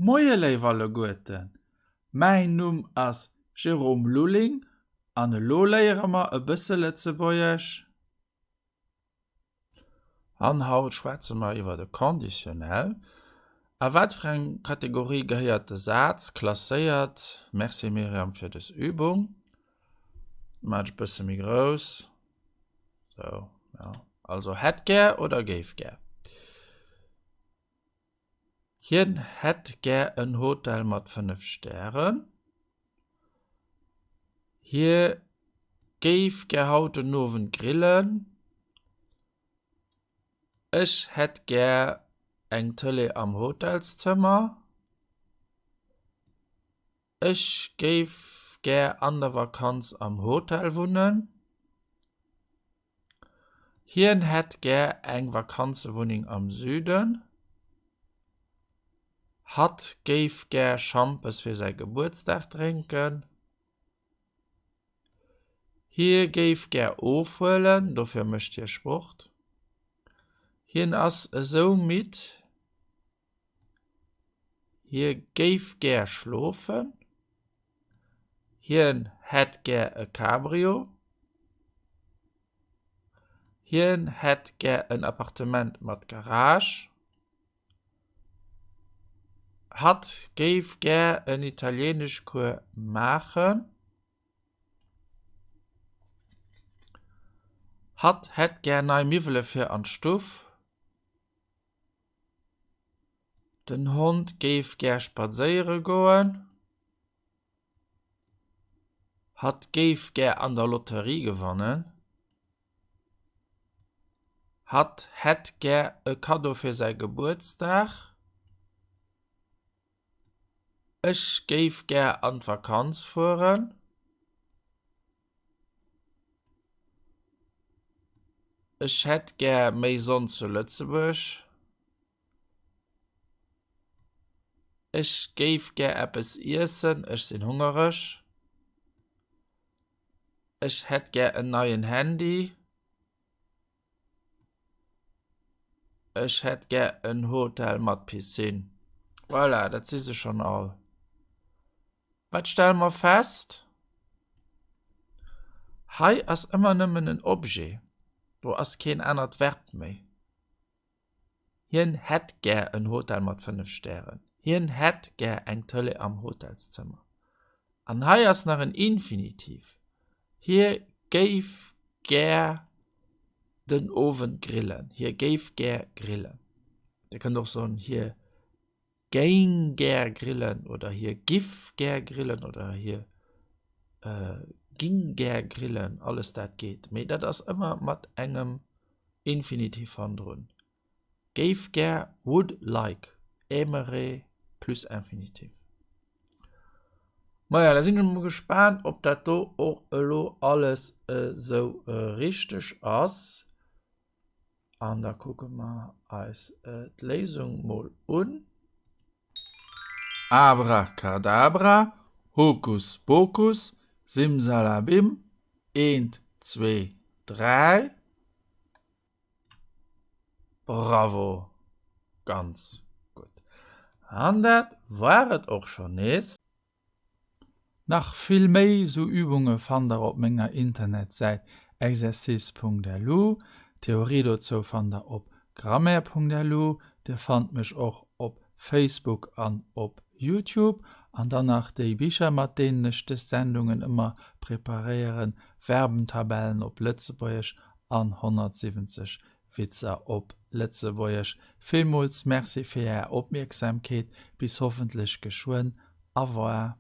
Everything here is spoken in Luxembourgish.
Moie léif alleguerten, mäin Numm ass Jérôme Lulling an elo léiere mer e bësse Lëtzebuergesch. An haut schwätze mer iwwer de Conditionnel. A wat fir eng Kategorie gehéiert de Saz, klasséiert? Merci Myriam fir des Übung. Maan ech bësse méi grouss. Sou, ja. Also hätt gär oder géif gär? Hien hätt gär en Hotel mat 5 Stären. Hie géif gär haut den Owend grillen. Ech hätt gär eng Tëlee am Hotelszëmmer. Ech géif gär an der Vakanz am Hotel wunnen. Hien hätt gär eng Vakanzewunneng am Süden. Hatt géif gär Schampes fir säi Gebuertsdag drénken. Hie géif gär ofhuelen, dofir mécht hie Sport. Hien ass esou midd. Hie géif gär schlofen. Hien hätt gär e Cabrio. Hien hätt gär en Appartement mat Garage. Hatt géif gär en Italieeneschcours maachen. Hatt hätt gär nei Miwwele fir an d'Stuff. Den Hond géif gär spadséiere goen. Hatt géif gär an der Lotterie gewannen. Hatt hätt gär e Kaddo fir säi Gebuertsdag. Ech géif gär an d'Vakanz fueren. Ech hätt gär méi Sonn zu Lëtzebuerg. Ech géif gär eppes iessen, ech sinn hungereg. Ech hätt gär en neien Handy. Ech hätt gär en Hotel mat Piscine. Voilà, dat si se schonn all. Wat stelle mer fest? Hei ass ëmmer nëmmen en Objet, do ass keen anert Verb méi. Hien hätt gär en Hotel mat 5 Stären. Hien hätt gär eng Tëlee am Hotelszëmmer. An hei ass nach en Infinitiv. Hie géif gär den Owend grillen. Hie géif gär grillen. Dir kënnt och soen, hie géing gär grillen oder hie giff gär grillen oder hie ging gär grillen. Alles dat geet. Mee dat ass ëmmer mat engem Infinitiv hannendrun. Géif gär, would like, aimerait plus Infinitiv. Maja, da sinn ech emol gespaant, ob dat do och elo alles esou richteg ass. An da kucke mer eis d'Léisung mol un. Abracadabra, Hokus Pokus, Simsalabim, eent, zwee, dräi. Bravo! Ganz gutt. An dat war et och schonn nees. Nach vill méi sou Übunge fannt der op menger Internetsäit exercice.lu. D'Theorie dozou fannt der op grammaire.lu. Dir fannt mech och op Facebook an op Youtube. An dann nach déi Bicher mat deenen ech des Sendungen ëmmer preparéieren, Verbentabellen op Lëtzebuergesch an 170 Witzer op Lëtzebuergesch. Villmools Merci fir Är Opmierksamkeet. Bis hoffentlech geschwënn. Au revoir.